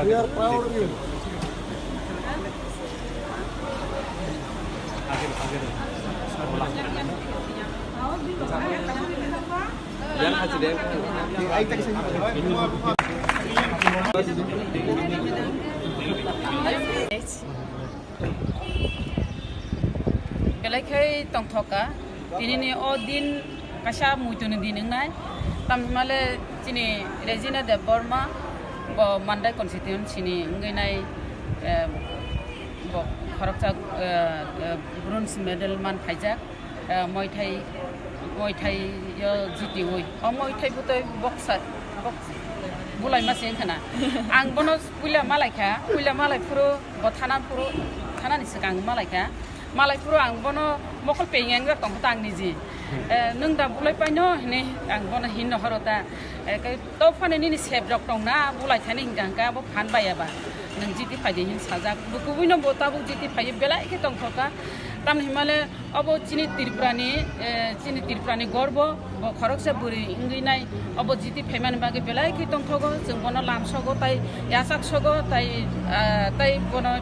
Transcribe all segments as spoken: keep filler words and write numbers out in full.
We are proud of you. Belai khe tongthok kha. Tinini o din kaisa muituni din wngnai. Tamni hwnmale chini Regina Debbarma bo Mandai constituency ni wngwi nai, eh, bo khoroksa, eh, eh, bronze medal man phaijak, eh, Muay Thai, Muay Thai o jitiwi. O Muay Thai bwtwi boksa, bok-, bulaima se wngkha na. Ang bono puila malaikha, puila malai phuru bo thana phuru, thanani swkang malaikha. Malai phuru ang bono mokol pengeng jak tongkha ta ang niji. Eh, nwng da bulai paino hinwi ang bono hinno horo ta. Eh, khe to phano nini sep rok tong na bulai thani hingka hingka bo phan baiya ba. Nwng jiti phaidi hin sajak. Bo kubui no bo tabuk jiti phaiwi belai khe tongthok kha. Tamni hwnmale obo chini Tripura ni, eh, chini Tripura ni gorbo. Bo khoroksa bwrwi wngwi nai, obo jiti phaimani bagwi belai khe tongthogo, chwng bono lamsogo, tai yachaksogo, tai, ah, tai bono,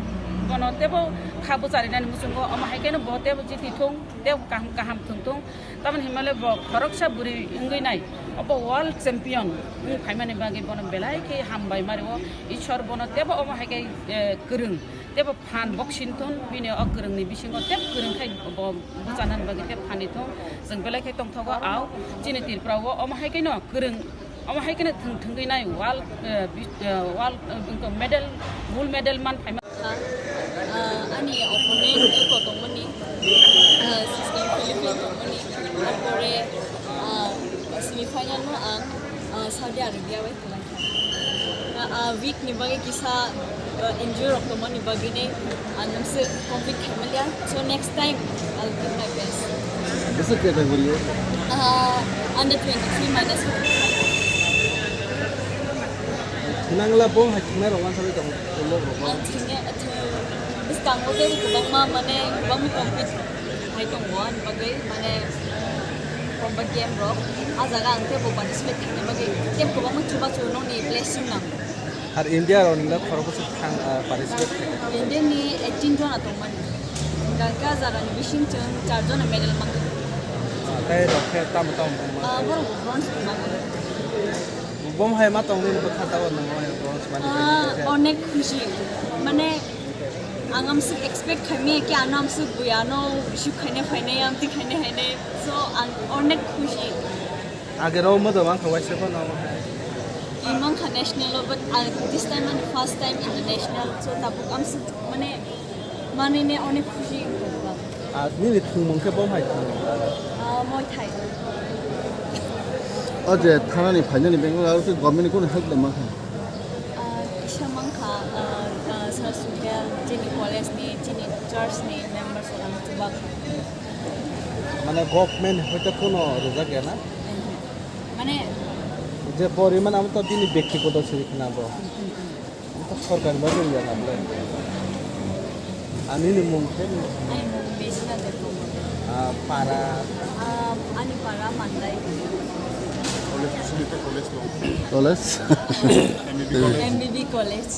bono teibo kha bwcharinani muchungo, omo hai kheno bo teibo jiti thung, teibo kaham, kaham thung thung. Tamoni hinmale bo khoroksa bwrwi wngwi nai, obo world champion wng phaimani bagwi bono belai khe hambai mario, Ishwar bono teibo omo hai khe, eh, kwrwng. Teibo phan boxing thun, bini o kwrwngni bisingo tei kwrwng khai bo bwchanani bagwi tei phanni thung. Chwng belai khe tongthogo, au chini Tripura o omo hai khe no kwrwng, omo hai khe no thwng thwngwi nai world, eh, bi-, eh, world, eh, wngkha medal, gold medal man phaima. Ah, ani opponent ko tongmani, ah, sixteen Philippines tongmani, tarpore, ah, semi final no ang, ah, Saudi Arabia bai. Ah, ah, week ni bagwi kisa, ah, injury rok tongmani bagwi ni, ah, nwngse compete khaimaliya. So next time I'll give my best. Bwswk khe bai bwrwi o? Ah, under twenty-three minus forty-five. Thinangla bo hai thinai rok wansa bai tong, tong rok. Ah, thingya, thing-, bwskango tei kwbangma mane kwbangma compete hai tongo ani bagwi mane combat game rok. Ah jaga ang teibo participate khaina bagwi tei kwbangma chubachu nokni blessing nango. Ar India rok nila khorok bwswk thang, ah, participate khaina? India ni eighteen jona tongmani. Hingkha khe ah jaga ni bising chwng char jona medal mankha. Ah, tei rok khe tamo tamo tongma? Ah, borok bo bronze tongma borok. Bom hai ma tong nini bwkha tabok nang bronze mani. Ah, onek khushi. Mane, ang amswk expect khaimaya khe ano amswk bui ano receive khaina phainai, amtwi khaina hainai. So, ang onek khushi. Age rw mado mankha waisa phano. I mankha national o, but, ah, this time ani first time international. So, tabuk amswk, mane, Manwi ne onek khushi wngkha. Ah, nini thwngmung khe bom hai thwngmung? Ah, Muay Thai. O je thanani phainani bagwi aro khe government ni kunu help da mankha? Ah, kisa mankha, ah, ah, sir Sukhel, chini college ni, chini church ni members rok ang chuba kha. Mane government hoite kunu rwjak ya na? Mane je poriman amo to bini bektigoto siri khna bo. Sorkar ba rwngya na bwle. Ani ni mung khe ni? Ani mung Bejina Debbarma. Ah, para. Ah, ani para Mandai. College, Sumitra College no. College? M B B College. M B B College.